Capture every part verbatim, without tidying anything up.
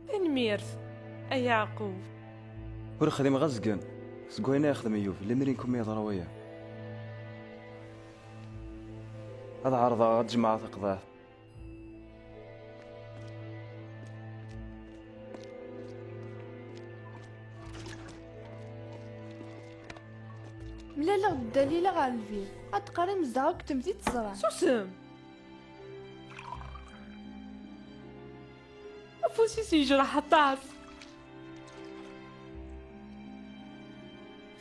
Tanemmirt, a Yeɛqub. Ur xdimeɣ azgen seg wayen ay yexdem Yub, lemmer i kum yeḍra waya. Ad ɛerḍeɣ ad jemɛeɣ taqḍaɛt. Mlaleɣ-d Dalila ɣer lbir. Ad d-tqerrim zdaɣ akk temdint teẓra. Susem! Afus-is yejreḥ aṭas.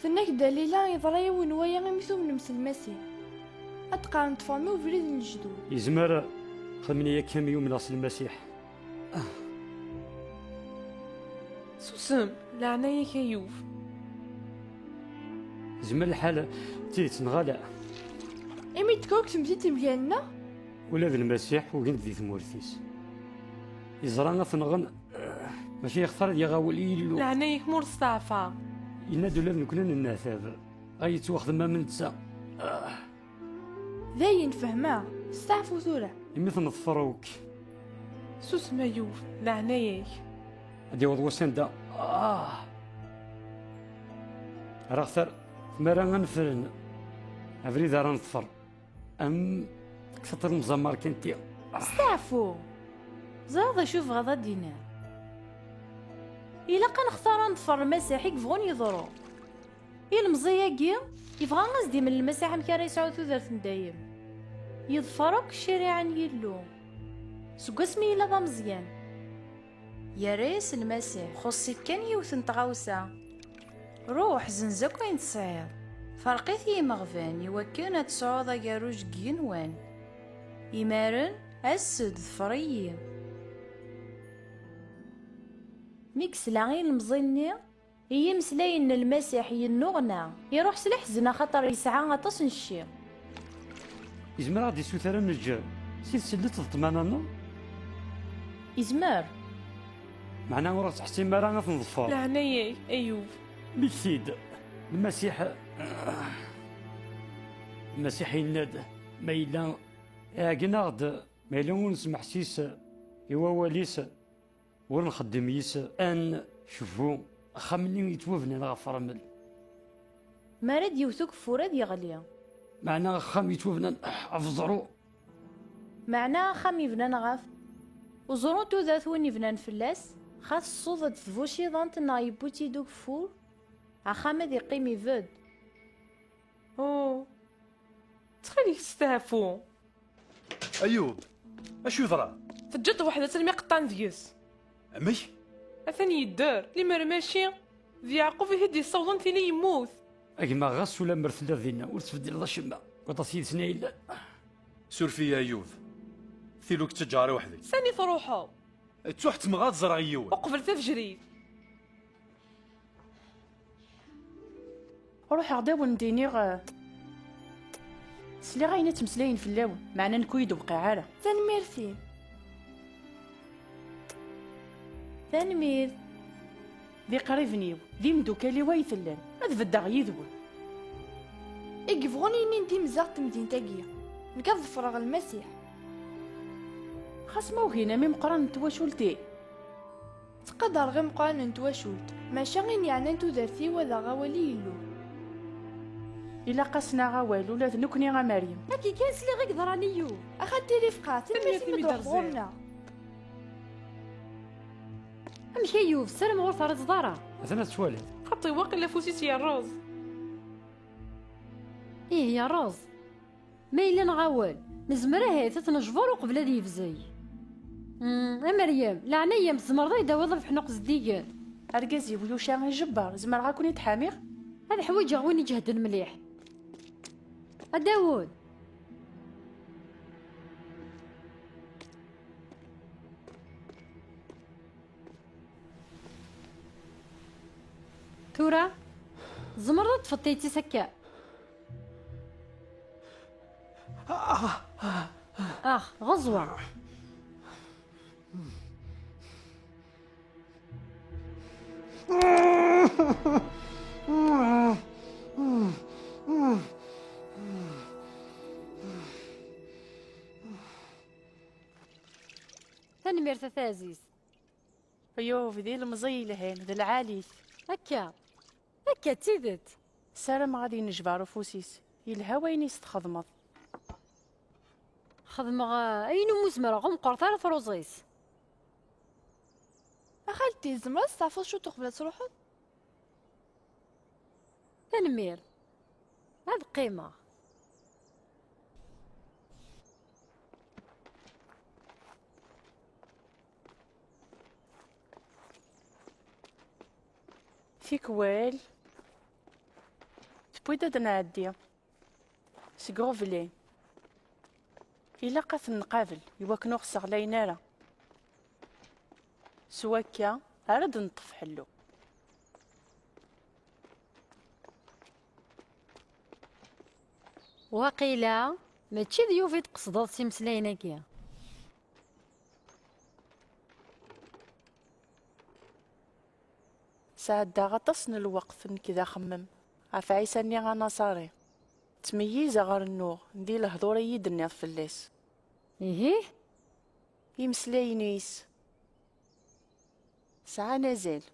Tenna-k Dalila yeḍra-yawen waya imi tumnem s Lmasiḥ. Ad d-qqaren ṭṭfem i ubrid n lejdud. Yezmer xedmen-iyi akka mi umneɣ s Lmasiḥ. Susem, leɛnaya-k a Yub. Yezmer lḥal d tidet neɣ ala? Imi d-tkuksemt i temgal-nneɣ? Ula d Lmasiḥ ugin-d di tmurt-is. Yeẓra ad t-nɣen, maca yextar ad yaɣ awal i Yillu. Leɛnaya-k ma ur steɛfaɣ. Yenna-d ula d nekkni ad nenneɛtab, ay yettwaxdem am netta. Dayen fehmeɣ. Steɛfu tura. Imi tneḍfer akk. Susem a Yub, leɛnaya-k. Ad yaweḍ wass anda, ah! Ara ɣ-terr tmara ad nefren abrid ara neḍfer. Am teksaṭ n uẓammar kan ti. Steɛfu! Ẓriɣ d acu bɣiḍ ad d-tiniḍ. Ilaq ad nextar ad neḍfer Lmasiḥ i yebɣun yeḍru. Ilemẓi-agi yebɣa ad s-d-imel Lmasiḥ amek ara yesɛu tudert n dayem. Yeḍfer akk ccariɛa n Yillu seg wasmi yella d ameẓyan. Yerra-yas Lmasiḥ: "Txuṣṣ-ik kan yiwet n tɣawsa. Ruḥ, zzenz akk ayen tesɛiḍ, ferq-it i yimeɣban, iwakken ad tesɛuḍ agerruj deg yigenwan. Imaren, as-d, ḍfer-iyi." Mi yesla i yilemẓi-nni i yimeslayen n Lmasiḥ, yennuɣna, iruḥ s leḥzen axaṭer yesɛa aṭas n cci. Yezmer ad aɣ-d-isuter ad neǧǧ si tsellet d ṭṭmana-nneɣ? Yezmer. Meɛna ur ɣ-tettḥettim ara ad t-neḍfer. Leɛnaya-k, a Yub. Mmekti-d. Lmasiḥ, Lmasiḥ yenna-d, ma yella iɛeggen-aɣ-d, ma yella ur nesmeḥsis i wawal-is, ur nxeddem yis, ad ncebbu axxam-nni yettwabnan ɣef rrmel. Mi ara d-yewwet ugeffur ad yeɣli. Meɛna axxam yettwabnan ɣef uẓru. Meɛna axxam yebnan ɣef uẓru n tudert win yebnan fell-as, xa tessuḍ-d tbuciḍant neɣ yewwi-tt-id ugeffur, axxam ad yeqqim ibedd. Oh, ttxil-k steɛfu. Ayub, acu yeḍran? Teǧǧiḍ weḥd-s almi qeṭṭan deg-s. Amek? Atan yedder, limer mačči d Yeɛqub i t-id-yessawḍen tili yemmut. A gma, ɣas ulammer telliḍ dinna, ur tettbeddileḍ acemma. Waṭas yid-sen ay yellan. Suref-iyi a Ayub. Tili ur k-ttaǧǧaɣ ara weḥd-k. Sani truḥeḍ? Ttuḥettmeɣ ad ẓreɣ yiwen. Uqbel tafejrit. Ruḥeɣ-d ad wen-d-iniɣ, eh, sliɣ ayen ad ttmeslayen fell-awen, meɛna nekk ur yi-d-tewqiɛ ara. Tanemmirt-im. Tanemmirt. D iqriben-iw, d imeddukal-iw ay tellam. Ad beddeɣ yid-wen. I yebɣun yinin d imezdaɣ n temdint-agi, nekk ad ḍefreɣ Lmasiḥ. Xas ma ugin-am imeqqranen n twacult-im? Ttqadareɣ imeqqranen n twacult, maca ayen yeɛnan tudert-iw ad aɣeɣ awal i Yillu. Ilaq-asen-aɣ awal ula d nekkni a Meryem. Akka kan sliɣ i yeḍran i Yub. Axaṭi lifqa, tanemmirt imi d-truḥeḍ ɣur-neɣ. Amek a Yub, ssarameɣ ur terriḍeḍ ara? Atan ad tettwaliḍ. Xaṭi waqila afus-is yerreẓ. Ih, yerreẓ. Ma yella neɣ awal, nezmer ahat ad t-nejber uqbel ad yebzeg. Mm, a Meryem, leɛnaya-m, tzemreḍ ad yi-d-tawiḍ lefḥnuq zeddigen? Argaz-iw yuca ijebber, zemreɣ ad ken-id-ḥamiɣ? Ad ḥwiǧeɣ win iǧehden mliḥ. A Dawed! Tura, tzemreḍ ad teṭṭfeḍ tayet-is akka? Ax, ɣeẓwa. Tanemmirt a taɛzizt. Yub, d ilemẓi yelhan, d lɛali-t. Akka, akka d tidet. Ssarameɣ ad yennejbar ufus-is. Yelha wayen i s-txedmeḍ. Xedmeɣ, eh, ayen umi zemreɣ, ur meqqret ara truẓi-s. A xalti, tzemreḍ ad testeɛfuḍ cwiṭ uqbel ad truḥeḍ? Tanemmirt. Ad qqimeɣ. Tikwal, tewwi-d ad nɛeddi seg uɣeblan. Ilaq ad ten-nqabel i wakken ur ɣ-sseɣlayen ara. S wakka ara d-neṭṭef ḥellu. Waqila mačči d Yuba i d-tqesdeḍ s imeslayen-agi. Sɛeddaɣ aṭas n lweqt nekk d axemmem ɣef Ɛisa-nni Anaṣari. Ttmeyyizeɣ rennuɣ di lehdur i yi-d-tenniḍ fell-as. Ihi? Imeslayen-is sɛan azal.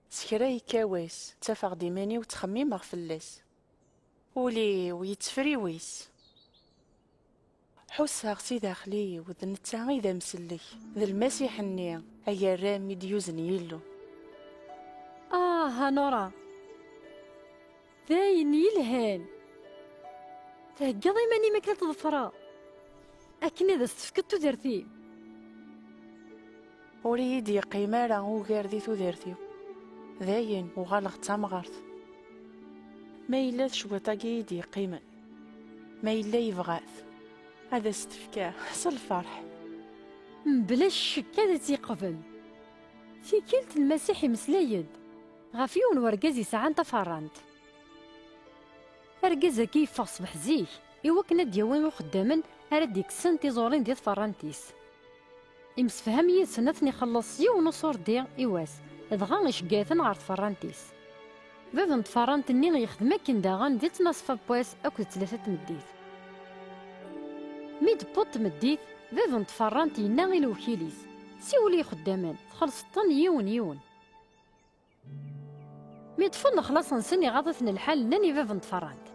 S kra yekka wass, ttafeɣ-d iman-iw ttxemmimeɣ fell-as. Ul-iw yettefriwis. Ḥusseɣ si daxel-iw d netta i d amsellek, d Lmasiḥ-nni agerram i d-yuzen Yillu. Ah, a Nora! D ayen yelhan! Theggaḍ iman-im akken ad tḍefreḍ, akken ad as-tefkeḍ tudert-im. Ur iyi-d-yeqqim ara ugar di tudert-iw. Dayen, uɣaleɣ d tamɣart. Ma yella d cwiṭ-agi i d-yeqqimen, ma yella yebɣa-t, ad as-t-fkeɣ s lferḥ. Mebla ccekk ad tt-yeqbel. Tikkelt Lmasiḥ imeslay-d ɣef yiwen wergaz yesɛan taferrant. Argaz-agi yeffeɣ ṣṣbeḥ zik i wakken ad d-yawi ixeddamen ara d-ikksen tiẓurin di tferrant-is. Imsefham yid-sen ad ten-ixelleṣ s yiwen uṣurdi i wass, dɣa iceggeɛ-iten ɣer tferrant-is. Bab n tferrant-nni yexdem akken daɣen di ttnaṣfa n wass akked tlata n tmeddit. Mi d-tewweḍ tmeddit, bab n tferrant yenna i lewkil-is: "Siwel i ixeddamen, txellṣeḍ-ten yiwen yiwen." Mi ṭṭfen lexlaṣ-nsen, iɣaḍ-iten lḥal, nnan i bab n tferrant: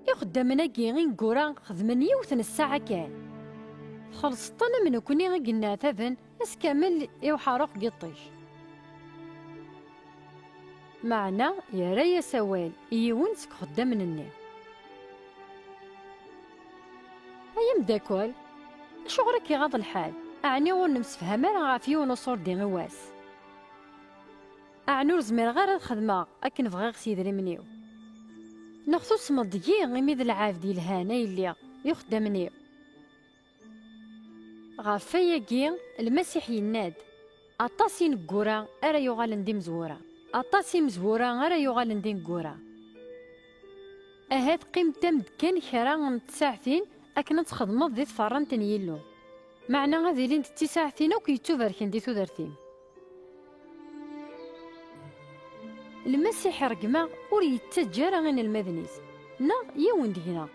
"Ixeddamen-agi ineggura xedmen yiwet n ssaɛa kan. Txellṣeḍ-ten am nekni i yenneɛtaben ass kamel i uḥaruq n yiṭij." Meɛna yerra-yas awal i yiwen seg ixeddamen-nni: "Ay ameddakel, acuɣer i k-iɣaḍ lḥal? Ɛni ur nemsefham ara ɣef yiwen uṣurdi i wass? Ɛni ur zmireɣ ara ad xedmeɣ akken bɣiɣ s yedrimen-iw? Neɣ tusmeḍ deg-i imi d lɛebd yelhan ay lliɣ i uxeddam-nni?" Ɣef wayagi, Lmasiḥ yenna-d: "Aṭas ineggura ara yuɣalen d imezwura, aṭas imezwura ara yuɣalen d ineggura." Ahat qqim-d am-d kan kra n tsaɛtin akken ad txedmeḍ di tferrant n Yillu. Meɛna ad ilint d tisaɛtin akk yettubarken di tudert-im. Lmasiḥ iṛeggem-aɣ ur yettaǧǧa ara inelmaden-is, neɣ yiwen deg-neɣ.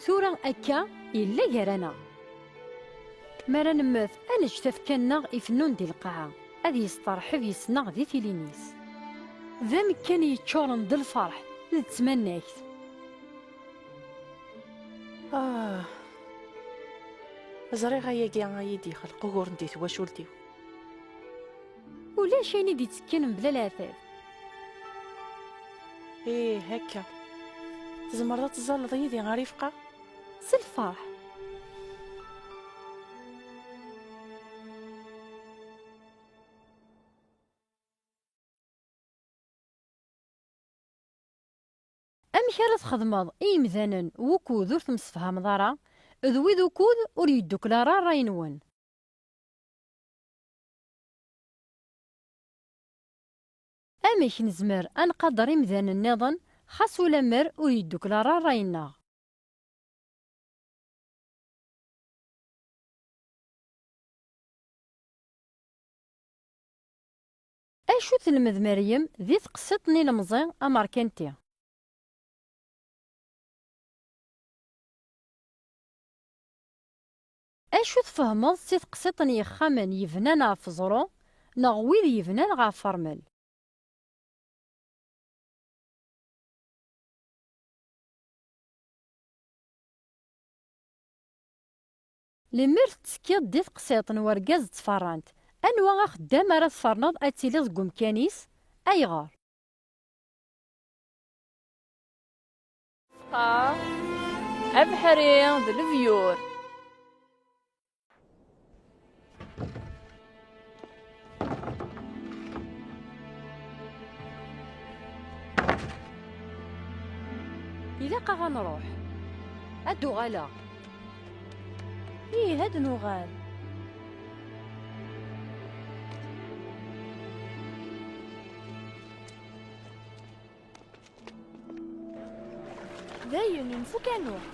Tura akka, yella gar-aneɣ. Mi ara nemmet, ad neǧǧ tafekka-nneɣ ifennun di lqaɛa, ad yesteṛḥeb yes-neɣ di tilin-is. D amekkan yeččuren d lfeṛḥ d tmanegt. Ah, ẓriɣ ayagi ad iyi-d-yexleq uguren di twacult-iw. Ulac ayen i d-ittekkin mebla leɛtab. Ih, akka. Tzemreḍ ad teẓẓalleḍ yid-i ɣer ifeqqa? S lfeṛḥ. Amek ara txedmeḍ i yimdanen wukud ur temsefhameḍ ara, d wid ukud ur yeddukel ara ṛṛay-nwen? Amek nezmer ad nqader imdanen nniḍen, xas ulammer ur yeddukel ara ṛṛay-nneɣ? Acu telmed Meryem di teqsiṭ n ilemẓi amerkanti? Acu tfehmeḍ si teqsiṭ n yexxamen yebnan ɣef uẓru neɣ wid yebnan ɣef ṛmel? Lemmer tettekkiḍ di teqsiṭ n wergaz ttferrant, anwa axeddam ara tferneḍ ad tiliḍ deg umkan-is? Ayɣer? Abeḥri d lebyur. Ilaq-aɣ ad nruḥ. Ad d-uɣaleɣ. Ih, ad nuɣal. Dayen, nfuk anuɣ.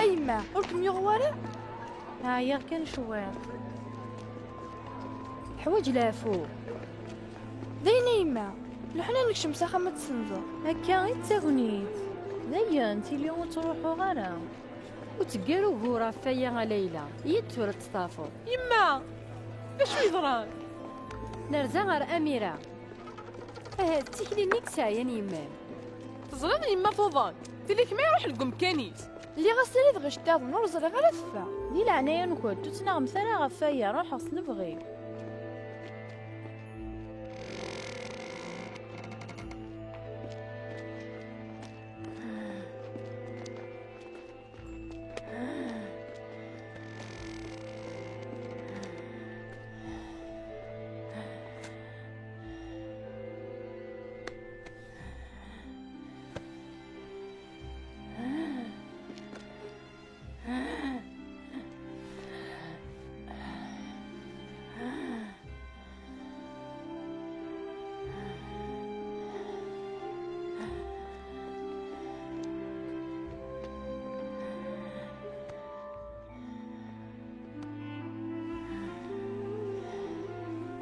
A yemma, ur kem-yuɣ wara? Ɛyiɣ kan cwiṭ. Ḥwaǧ leɛfu. Dayen a yemma, leḥna nekcem s axxam ad tsenzeḍ. Akka i d tagnit. Dayen, tili ur ttruḥuɣ ara. Ur tteggar ugur ɣef waya a Layla. Yid tura ad testeɛfuḍ. Yemma! D acu yeḍran? Nerza ɣer Amira. Ahat d tikli-nni i yesɛyan yemma-m. Teẓriḍ yemma tuḍen? Tili kemm iruḥen deg umkan-is. Lliɣ-as tili dɣa iceṭṭiḍen, ur ẓriɣ ara teffeɣ. Di leɛnaya-nkent, ur ttnaɣemt ara ɣef waya, ruḥeɣ s lebɣi.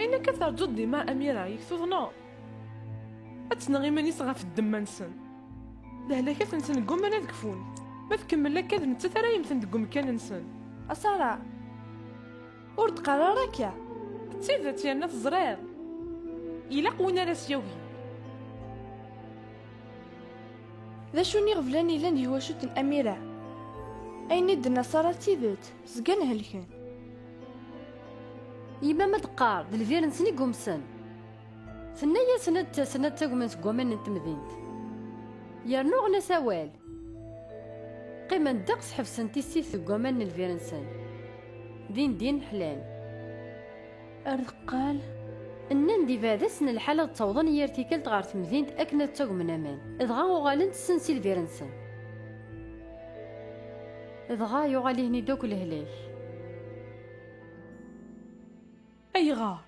Ayen akka terǧuḍ dima Amira, yak tuḍneḍ? Ad tenɣ iman-is ɣef ddemma-nsen. Lehlakat-nsen ggumman ad kfun. Ma tkemmel akka, d nettat ara yemmten deg umkan-nsen. A Sara, ur d-qqar ara akka. D tidet, yerna teẓriḍ, ilaq win ara s-yagin. D acu n iɣeblan yellan di twacult n Amira? Ayen i d-tenna Sara d tidet, zgan helken. Yemma ma d-teqqar, d lbir-nsen i yumsen. Tenna-yasen ad d-tasen ad ttagmen seg waman n temdint. Yernu uɣen-as awal. Qqimen ddeqs, ḥebsen tissit deg waman n lbir-nsen. Din din ḥlan. Ar deqqal. Nnan-d ibɛed-asen lḥal ad ttawḍen yir tikkelt ɣer temdint akken ad ttagmen aman. Dɣa uɣalen tessen si lbir-nsen. Dɣa yuɣal ihen-id akk lehlak. Ayɣer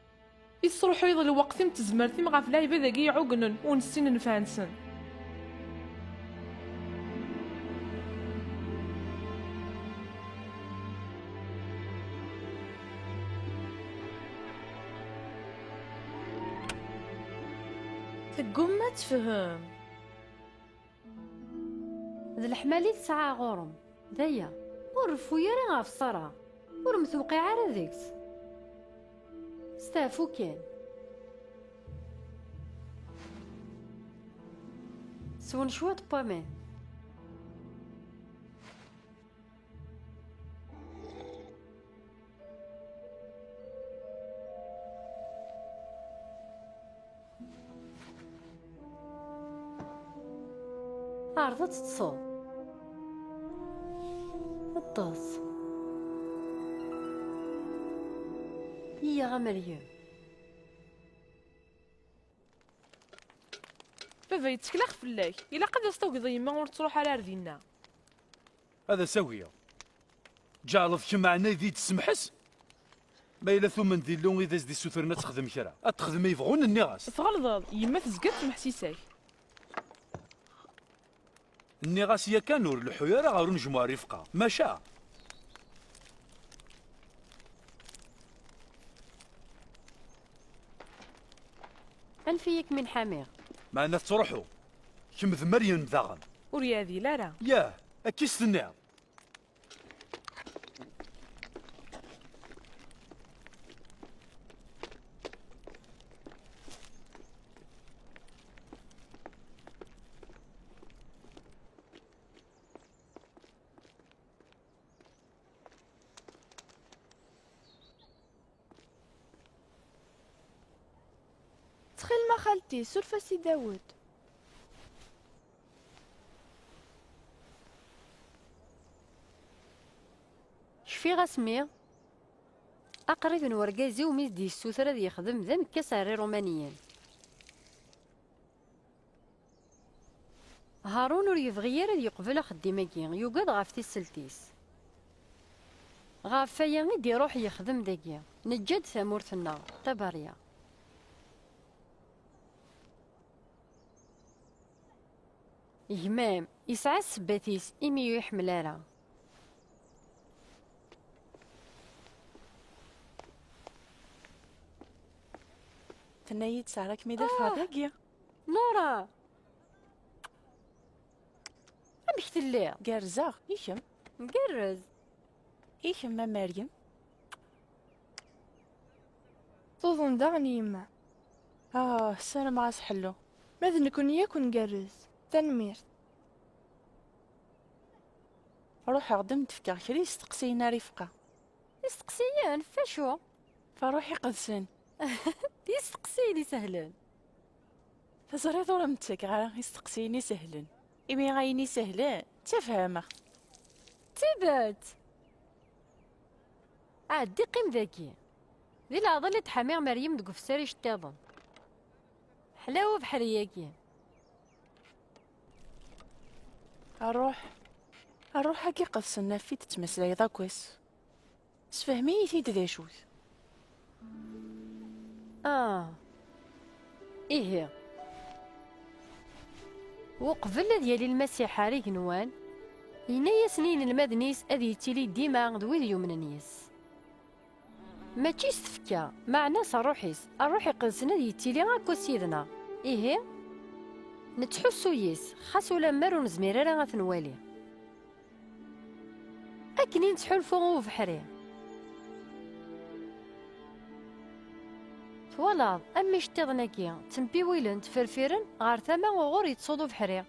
i tesruḥuyeḍ lweqt-im d tezmert-im ɣef lɛibad-agi iɛugnen ur nessin nnfeɛ-nsen? Teggumma ad tefhem. D leḥmali i tesɛa ɣur-m. D aya. Ur reffu ara ɣef Ṣara. Ur m-tewqiɛ ara deg-s. Steɛfu kan. Swen cwiṭ n waman. Ɛreḍ ad teṭṭseḍ. Ṭṭes. Iyyaɣ a Meryem. Baba yettkel-aɣ fell-ak. Ilaq ad as-tagiḍ i yemma ur tettruḥ ara ar dinna. Ad as-agiɣ. Tǧeɛleḍ kemm ɛnay di d-tsemḥes? Ma yella tumen d Illu i d as-d-issutren ad texdem kra, ad texdem i yebɣun, nniɣ-as. Tɣelḍeḍ, yemma tezga tettmeḥsis-ak. Nniɣ-as yakan ur leḥḥu ara ɣer unejmuɛ Rifqa, maca. Anef-iyi ad kem-in-ḥamiɣ. Meɛna tettruḥu. Kemm d Meryem daɣen. Ur yeɛdil ara. Yah, akka i s-tenniḍ. Ttxil-m a xalti, suref-as i Dawed. Cfiɣ asmi aqrib n urgaz-iw mi s-d-yessuter ad yexdem d amekkas ar Irumaniyen. Harun ur yebɣi ara ad yeqbel axeddim-agi, yugad ɣef tiselt-is. Ɣef waya i d-iruḥ yexdem dagi. Neǧǧa-d tamurt-nneɣ, Tabarya. Gma-m yesɛa ssebbat-is imi ur iḥemmel ara. Tenna-yi-d Sara kem-id-afeɣ dagi. Nora! Amek telliḍ? Gerrzeɣ, i kemm? Ngerrez. I kemm a Meryem? Tuḍen daɣen yemma. Ah, ssarameɣ-as ḥellu. Ma d nekkni akk ngerrez. Tanemmirt. Ruḥeɣ-d ad m-d-fkeɣ kra isteqsiyen a Rifqa. Isteqsiyen? F acu? F Ṛṛuḥ Iqedsen. D isteqsiyen isehlen. Teẓriḍ ur am-ttakeɣ ara isteqsiyen isehlen. Imi ayen isehlen, ttafhameɣ-t. D tidet! Ɛeddi qqim dagi. Di leɛḍil i d-ḥamiɣ Meryem deg ufessar iceṭṭiḍen. Ḥlaw ubeḥri-agi. Ṛṛuḥ, ṛṛuḥ-agi iqedsen ɣef i d-tettmeslayeḍ akk ass. Sefhem-iyi-t-id d acu-t. Ah. Ihi. Uqbel ad yali Lmasiḥ ar igenwan, yenna-yasen i yinelmaden-is ad yettili dima d wid yumnen yes. Mačči s tfekka, meɛna s ṛṛuḥ-is, ṛṛuḥ iqedsen ad yettili akk ass yid-neɣ. Ihi, nettḥussu yes, xas ulamma ur nezmir ara ad t-nwali. Akken i nettḥulfu i ubeḥri. Twalaḍ, am iceṭṭiḍen-agi, ttempiwilen, ttferfiren ɣer tama uɣur yettsuḍ ubeḥri.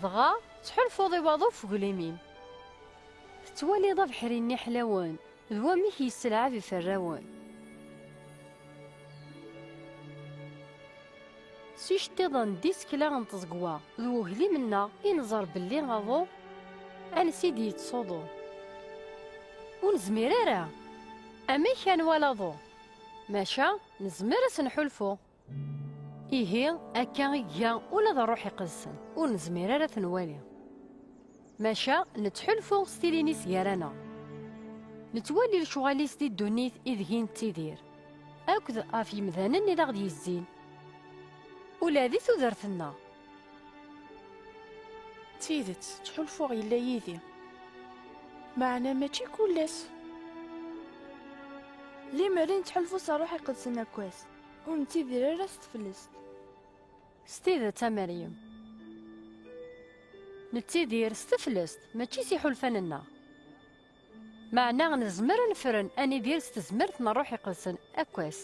Dɣa, tettḥulfuḍ i waḍu f uglim-im. Tettwaliḍ abeḥri-nni ḥlawen, d wamek yesselɛab iferrawen. S iceṭṭiḍen d isekla n tẓegwa d weglim-nneɣ i nẓer belli aḍu ansi d-yettsuḍu. Ur nezmir ara. Amek ad nwali aḍu? Maca nezmer ad s-nḥulfu. Ihi, akka i iga ula d Ṛṛuḥ Iqedsen, ur nezmir ara ad t-nwali. Maca nettḥulfu s tilin-is gar-aneɣ. Nettwali lecɣal-is di ddunit ideg i nettidir, akked ɣef yemdanen i d aɣ-d-yezzin, ula di tudert-nneɣ. D tidet, ttḥulfuɣ yella yid-i. Meɛna mačči kul ass. Limer i nettḥulfu s Ṛṛuḥ Iqedsen akk ass, ur nettidir ara s teflest. S tidet a Meryem. Nettidir s teflest, mačči s iḥulfan-nneɣ. Meɛna nezmer ad nefren ad nidir s tezmert n Ṛṛuḥ Iqedsen akk ass.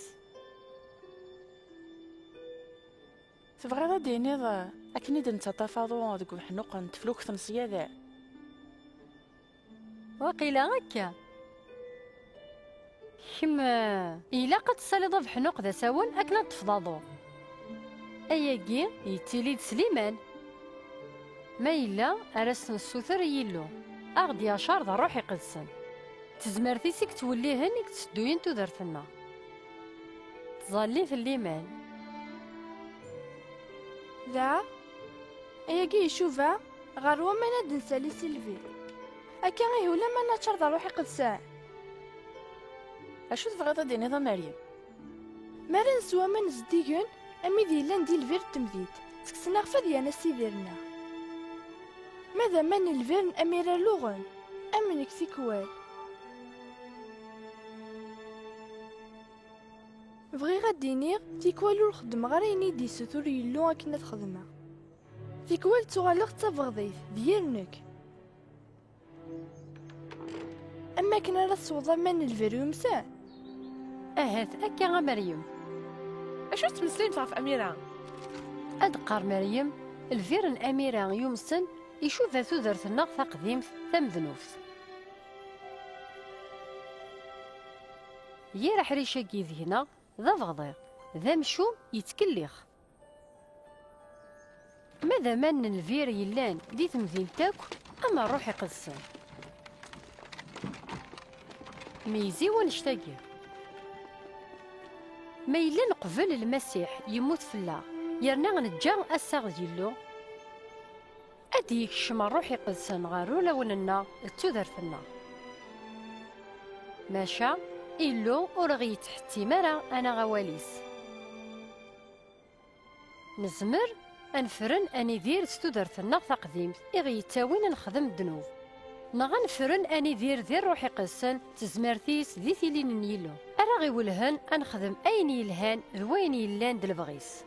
Tebɣiḍ ad d-tiniḍ, eh, akken i d-nettaṭṭaf aḍu deg ubeḥnuq n teflukt n ṣṣyada? Waqila akka. Kemm, eh, ilaq ad tessaliḍ abeḥnuq d asawen akken ad teṭṭfeḍ aḍu. Ayagi yettili-d s liman. Ma yella, ar as-nessuter i Yillu, a ɣ-d-yacer d Ṛṛuḥ Iqedsen. D tezmert-is i yettwellihen i yettsedduyen tudert-nneɣ. Tẓallit n liman. Dɣa, ayagi icuba ɣer waman ad d-nsali si lbir. Akka ihi ulamma naččar d Ṛṛuḥ Iqedsen. Acu tebɣiḍ ad d-tiniḍ a Meryem? Mi ara neswa aman zeddigen, am wid yellan di lbir n temdint, ttekksen-aɣ fad yerna s idir-nneɣ. Ma d aman n lbir n amira luɣen, am nekk tikwal. Bɣiɣ ad d-iniɣ, tikwal ur xeddmeɣ ara ayen i d-yessutur Yillu akken ad xedmeɣ. Tikwal ttuɣaleɣ d tabeɣḍit, d yir nekk. Am wakken ara tesweḍ aman n lbir yumsen? Ahat akka a Meryem. Acu tettmeslayemt ɣef Amira? Ad qqar Meryem, lbir n Amira yumsen icuba tudert-nneɣ taqdimt tamednubt. Yir aḥric-agi deg-neɣ d abeɣḍi, d amcum yettkellix. Ma d aman n lbir yellan di temdint akk, am Ṛṛuḥ Iqedsen. Meyyez i wannect-agi. Ma yella neqbel Lmasiḥ yemmut fell-aɣ, yerna neǧǧa assaɣ d Yillu, ad d-yekcem Ṛṛuḥ Iqedsen ɣer ulawen-nneɣ d tudert-nneɣ. Maca, Illu ur ɣ-yettḥettim ara ad naɣ awal-is. Nezmer ad nefren ad nidir s tudert-nneɣ taqdimt i ɣ-yettawin ad nexdem ddnub, neɣ ad nefren ad nidir di Ṛṛuḥ Iqedsen d tezmert-is di tilin n Yillu, ara ɣ-iwellhen ad nexdem ayen yelhan d wayen yellan d lebɣi-s.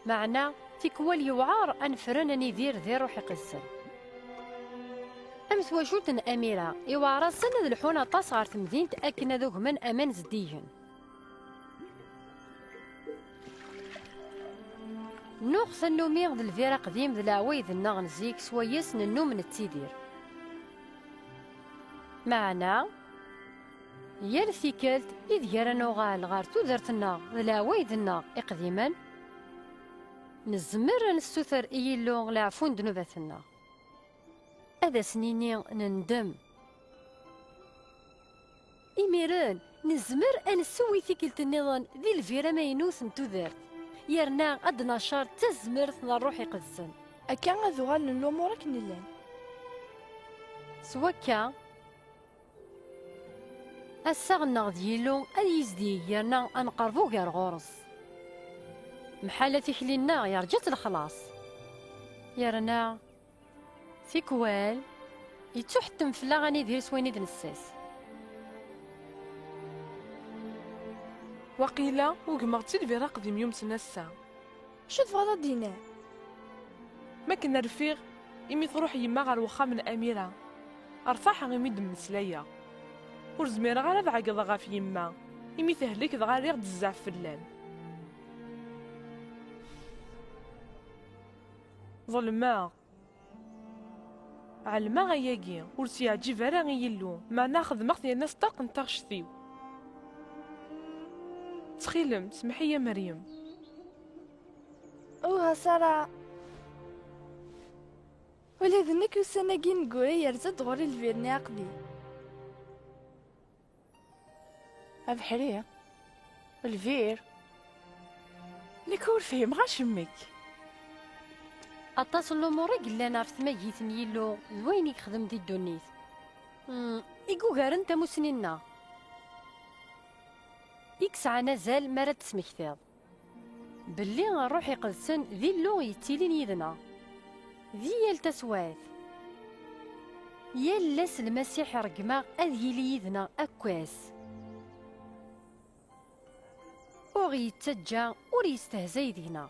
Meɛna, tikwal yewɛer ad nefren ad nidir di Ṛṛuḥ Iqedsen. Am twacult n Amira, iwɛer-asen ad lḥun aṭas ɣer temdint akken ad ugmen aman zeddigen. Nuɣ tannumi d lbir aqdim d leɛwayed-nneɣ n zik s wayes nennum nettidir. Meɛna, yal tikkelt ideg ara nuɣal ɣer tudert-nneɣ d leɛwayed-nneɣ iqdimen, nezmer ad nessuter i Yillu leɛfu n ddnubat-nneɣ. Ad as-nini nendem. Imiren, nezmer ad nesseww i tikkelt nniḍen di lbir amaynut n tudert, yerna ad d-nacer d tazmert n Ṛṛuḥ Iqedsen. Akka ad uɣalen lumuṛ akken llan. S wakka, assaɣ-nneɣ d Yillu ad yizdig yerna ad nqerreb ugar ɣur-s. Mḥala tikli-nneɣ yerǧa-tt lexlaṣ. Yerna, tikwal, yettuḥettem fell-aɣ ad nidir s wayen i d-nessas. Waqila ugmeɣ-tt i lbir aqdim yumsen ass-a. Acu tebɣiḍ ad d-tiniḍ? Mi akken rfiɣ imi truḥ yemma ɣer wexxam n Amira, rtaḥeɣ imi d-mmeslayeɣ. Ur zmireɣ ara ad ɛeggḍeɣ ɣef yemma, imi tehlek dɣa rriɣ-d zzɛef fell-am. Ḍelmeɣ. Ɛelmeɣ ayagi ur s-yeɛǧib ara i Yillu, meɛna xedmeɣ-t yerna s ṭṭerq n taɣect-iw. Ttxil-m, semmeḥ-iyi a Meryem. Uh, a Sara! Ula d nekk ussan-agi ineggura yerza-d ɣur-i lbir-nni aqdim. Abeḥri, lbir. Nekk ur fhimeɣ acemmek. Aṭas n lumuṛ i yellan ɣef tmagit n Yillu d wayen i yexdem di ddunit, mm, i yugaren tamusni-nneɣ, i yesɛan azal mi ara d-tesmektiḍ belli Ṛṛuḥ Iqedsen d Illu yettilin yid-neɣ di yal taswiɛt. Yal ass Lmasiḥ iṛeggem-aɣ ad yili yid-neɣ akk ass. Ur ɣ-yettaǧǧa, ur yestehzay deg-neɣ.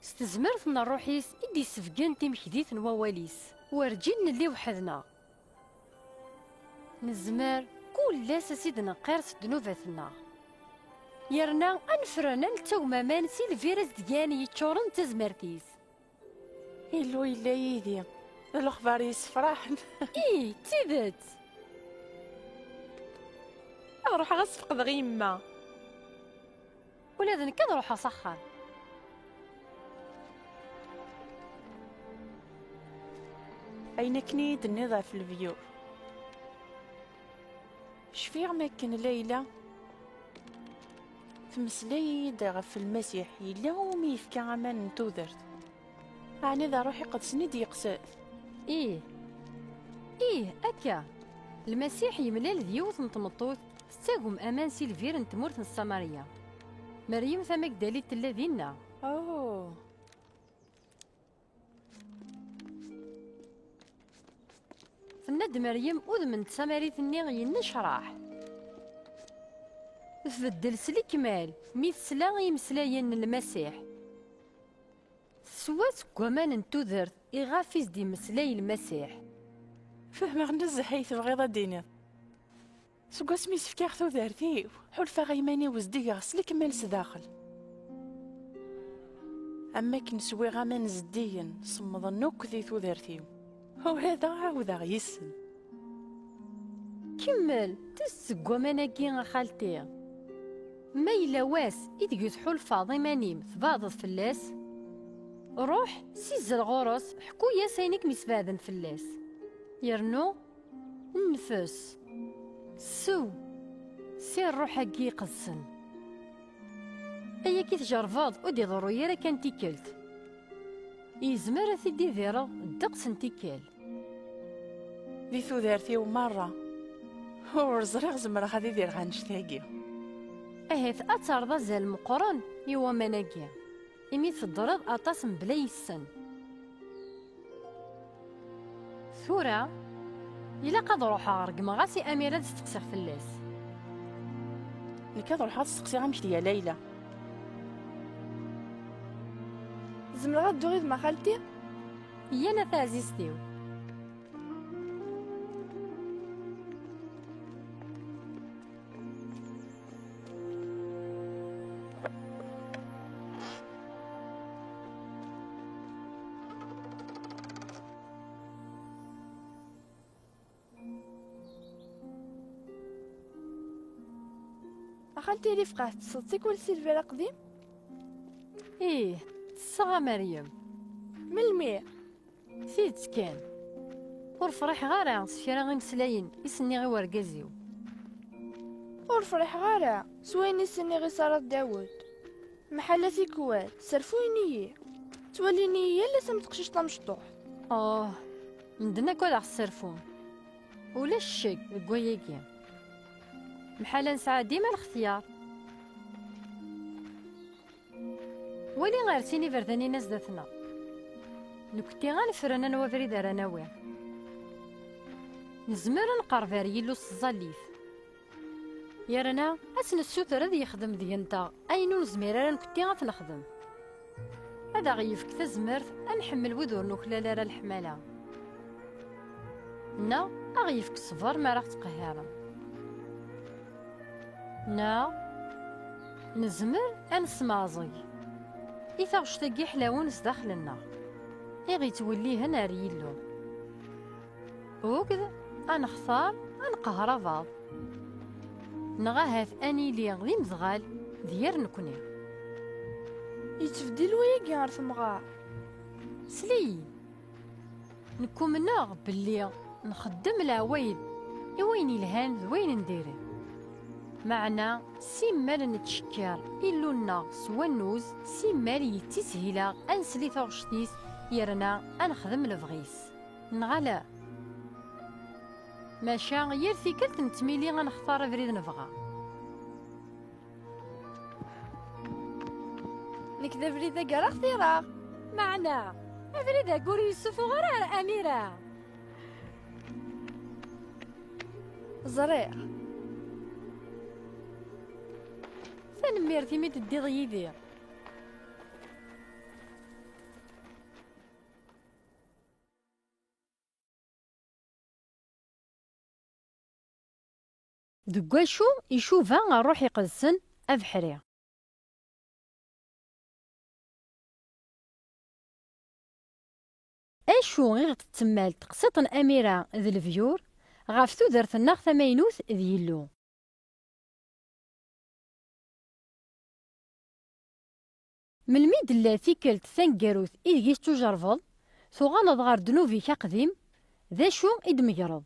S tezmert n Ṛṛuḥ-is i d-issebgen timekdit n wawal-is, werǧin nelli weḥd-neɣ. Nezmer kul ass ad s-id-neqqir s ddnubat-nneɣ. Yerna ad nefren ad nettagem aman si lbir azedgan yeččuren d tazmert-is. Illu yella yid-i, d lexbar yessefraḥen. Ih, d tidet! Ad ruḥeɣ ad sfeqdeɣ i yemma. Ula d nekk ad ruḥeɣ s axxam. Ayen akken i yi-d-tenniḍ ɣef lebyur. Cfiɣ mi akken Layla temmeslay-iyi-d ɣef Lmasiḥ, yella umi yefka aman n tudert. Ɛni d Ṛṛuḥ Iqedsen i d-yeqsed? Ih. Ih, akka. Lmasiḥ yemlal d yiwet n tmeṭṭut tettagem aman si lbir n tmurt n Samariya. Meryem Tamagdalit tella dinna. Oh. Nna-d Meryem udem n tsamarit-nni yennecraḥ. Tbeddel s lekmal mi tesla i yimeslayen n Lmasiḥ. Teswa seg waman n tudert iɣef i s-d-imeslay Lmasiḥ. Fehmeɣ nezzeh ay tebɣiḍ ad d-tiniḍ. Seg wasmi i s-fkiɣ tudert-iw, ḥulfaɣ iman-iw zedgeɣ s lekmal sdaxel. Am wakken swiɣ aman zeddigen, semmḍen akk di tudert-iw. Ula d ɛawdeɣ yes-sen. Kemmel, tezz seg waman-agi, a xalti. Ma yella wass i deg tḥulfaḍ iman-im tbeɛdeḍ fell-as, ruḥ, sizzel ɣur-s, ḥku-yas ayen i kem-isbeɛden fell-as. Yernu, nnefs, ssew, si ṛṛuḥ-agi iqedsen. Ayagi tjerrbeḍ ur d-iḍerru ara kan tikkelt. Yezmer ad t-id-idireḍ ddeqs n tikkal. Di tudert-iw merra, ur ẓriɣ zemreɣ ad idireɣ annect-agi. Ahat ad terreḍ azal meqqren i waman-agi, imi teddreḍ aṭas mebla yes-sen. Tura, ilaq ad ruḥeɣ ṛeggmeɣ-as i Amir ad steqsiɣ fell-as. Nekk ad ruḥeɣ ad steqsiɣ amek tga Layla. Zemreɣ ad dduɣ yid-m a xalti? Iyyan a taɛzizt-iw. A xalti Rifqa, tettesseḍ tikwal Silver aqdim? Ih, ttesseɣ a Meryem. Melmi? Tidet kan. Ur friḥeɣ ara s kra imeslayen i s-nniɣ i wergaz-iw. Ur friḥeɣ ara s wayen i s-nniɣ i Sara d Dawed. Mḥalla tikwal, sserfuyen-iyi. Ttwalin-iyi yal ass am teqcict tamecṭuḥt. Oh, medden akk ad aɣ-sserfun. Ulac ccek deg wayagi. Mḥalla nesɛa dima lextyar. Wali ar sin iberdan-inna zdat-neɣ. Nekkenti ad nefren anwa abrid ara nawi. Nezmer ad nqerreb ar Yillu s tẓallit. Yerna ad s-nessuter ad yexdem deg-nteɣ ayen ur nezmir ara nekkenti ad t-nexdem. Ad aɣ-yefk tazmert ad nḥemmel wid ur nuklal ara leḥmala. Neɣ ad aɣ-yefk ṣṣber mi ara ɣ-ttqehhiren. Neɣ nezmer ad nesmeɛẓeg i taɣect-agi ḥlawen sdaxel-nneɣ, i ɣ-ittwellihen ar Yillu. Ugd ad nextar ad nqehher abaḍ, neɣ ahat ad nili d imedɣal d yir nekni. Yettbeddil wayagi ɣer temɣer. Sel-iyi. Nekk umneɣ belli nxeddem leɛwayed i wayen yelhan d wayen n diri. Meɛna simmal nettcekkir Illu-nneɣ s wannuz, simmal yettishil-aɣ ad nsel i taɣect-is yerna ad nexdem lebɣi-s. Neɣ ala? Maca yal tikkelt nettmili ad nextar abrid nebɣa. Nekk d abrid-agi ara xtireɣ. Meɛna, abrid-agi ur yessufuɣ ara ar Amira. Ẓriɣ. Tanemmirt imi d-teddiḍ yid-i. Deg wacu icuba Ṛṛuḥ Iqedsen abeḥri? Acu i ɣ-d-temmal teqsiṭ n Amira d lebyur ɣef tudert-nneɣ tamaynut d Yillu? Melmi d-tella tikkelt taneggarut ideg i tettujerrbeḍ, tuɣaleḍ ɣer ddnub-ik aqdim, d acu i d-tmegreḍ?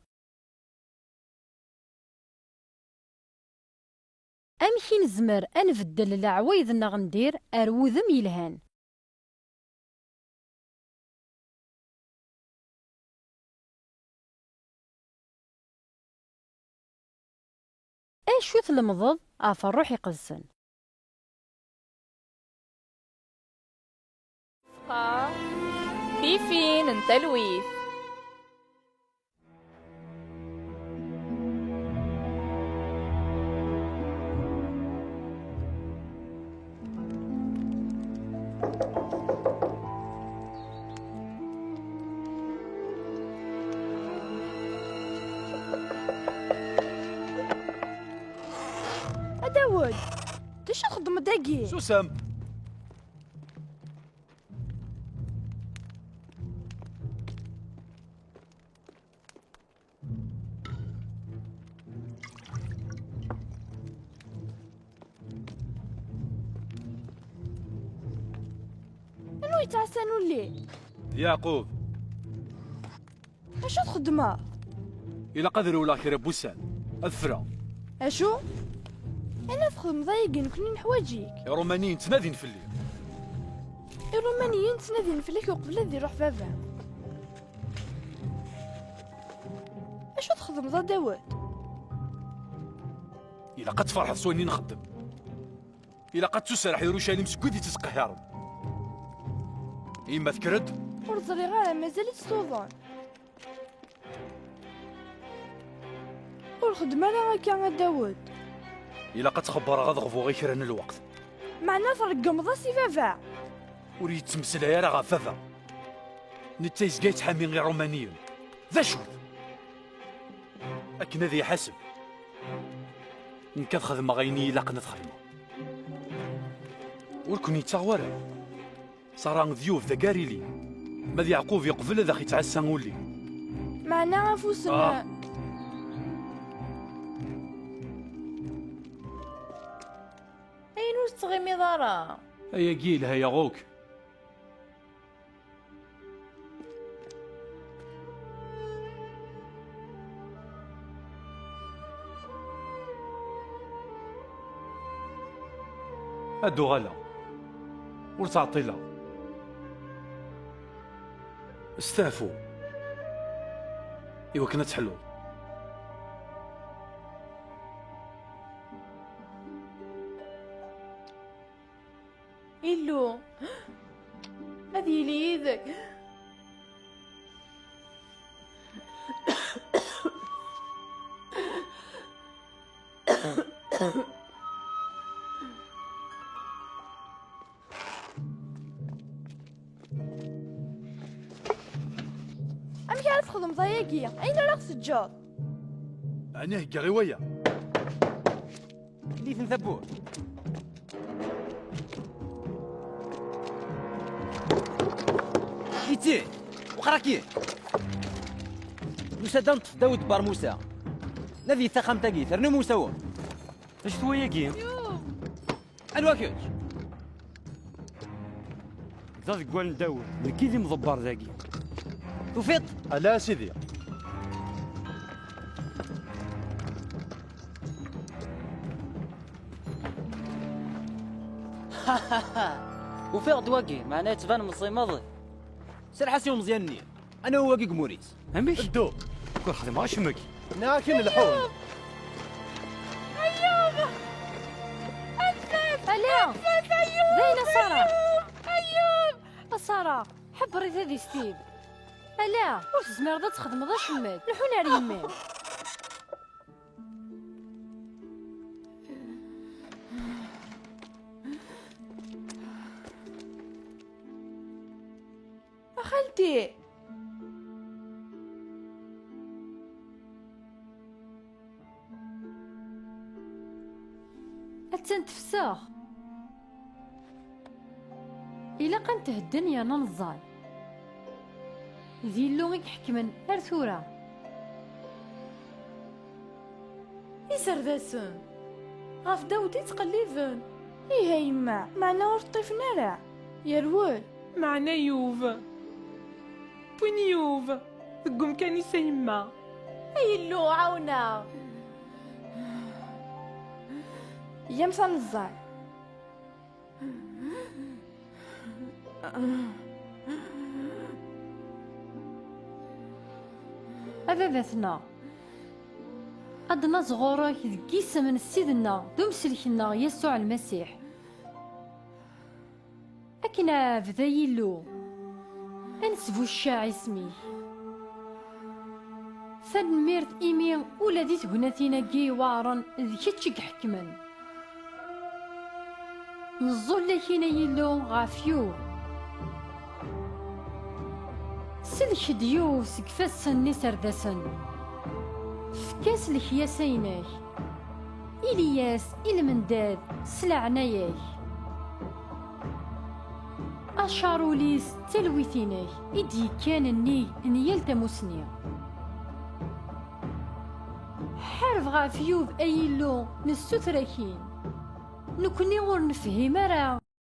Amek i nezmer ad nbeddel leɛwayed-nneɣ n dir ar wudem yelhan? Acu tlemdeḍ ɣef Ṛṛuḥ Iqedsen? Tifin n talwit. D acu txeddmeḍ dagi? Susem! Anwa yettɛassan ulli? D Yeɛqub. Acu txeddmeḍ? Ilaq ad rewleɣ kra n wussan. Ad ffreɣ. Acu? Ayen ara txedmeḍ ayagi, nekkni neḥwaǧ-ik. Iṛumaniyen ttnadin fell-i. Iṛumaniyen ttnadin fell-ak uqbel ad iruḥ baba. Acu txedmeḍ a Dawed? Ilaq ad tferḥeḍ s wayen i nxeddem. Ilaq ad tuserreḥ Irucalim seg wid i tt-ittqehhiren. Yemma tekker-d. Ur ẓriɣ ara, mazal-itt tuḍen. Ur xeddem ara akka a Dawed. Ilaq ad txebbreɣ adeɣbu i kra n lweqt. Meɛna tṛeggmeḍ-as i baba? Ur yettmeslay ara ɣef baba. Netta yezga yettḥami Iṛumaniyen. D acu-t? Akken ad iḥaseb. Nekk ad xedmeɣ ayen i ilaqen ad xedmeɣ. Ur ken-yettaɣ wara. Ṣara d Yub d agarili. Ma d Yeɛqub yeqbel ad aɣ-ittɛassa ulli. Meɛna afus n Ah. Ayen ur tettɣimiḍ ara. Ayagi yelha-yaɣ akk. Ad d-uɣaleɣ. Ur ttɛeṭṭileɣ. Steɛfu. Iwakken ad teḥluḍ. Illu, ad yili yid-k. Amek ara txedmeḍ ayagi? Ayen ara ɣ-teǧǧeḍ? Ɛni heggaɣ i waya? Lli-ten tawwurt. Iti! Weqra-k-in! Nusa-d ad neṭṭef Dawed Bar Musa. Nadi taxxamt-agi, ternum usawen. Acu-t wayagi? Anwa kečč? D adeggwal n Dawed. Nekk i d imḍebber dagi. Tufiḍ? Ala a sidi. Ufiɣ-d wagi, meɛna yettban meẓẓi maḍi. Serreḥ-as i umeẓyan-nni. Anaw wagi deg umur-is. Amek? Ddu. Ur xdimeɣ acemmek. Nniɣ-ak-in lḥun. Ayyub! Anef-as! Ala! Anef-as, Ayyub! D ayen a Ṣara! Ayyub! Ayyub! A Ṣara, ḥebber-it ad istib. Ala, ur tezmireḍ ad txedmeḍ acemmek. Lḥun ar yemma-m. A xalti! Attan tefsex. Ilaq ad n-thedden yerna neẓẓal. D Illu i iḥekmen ar tura. Iserdasen! Ɣef Dawed i ttqelliben. Ih a yemma, meɛna ur ṭṭifen ara. Yerwel. Meɛna Yub. Wwin Yub deg umkan-is a yemma. Ay Illu, ɛawen-aɣ. Yyamt ad neẓẓal. A baba-tneɣ, ad d-naẓ ɣur-k deg yisem n Ssid-nneɣ d umsellek-nneɣ Yasuɛ Lmasiḥ. Ad k-nɛebd, ay Illu, ad nesbuccaɛ isem-ik. Tanemmirt imi ula di tegnatin-agi iweɛren d kečč i iḥekmen. Neẓẓul-ak-in, ay Illu, ɣef Yub. Sellek-d Yub seg ifassen n iserdasen. Efk-as lekyasa-inek. Ili-yas i lmendad s leɛnaya-k. Acaṛul-is d talwit-inek i d-yekkan nnig n yal tamusni. Ḥareb ɣef Yub, ay Illu, nessuter-ak-in. Nekni ur nefhim ara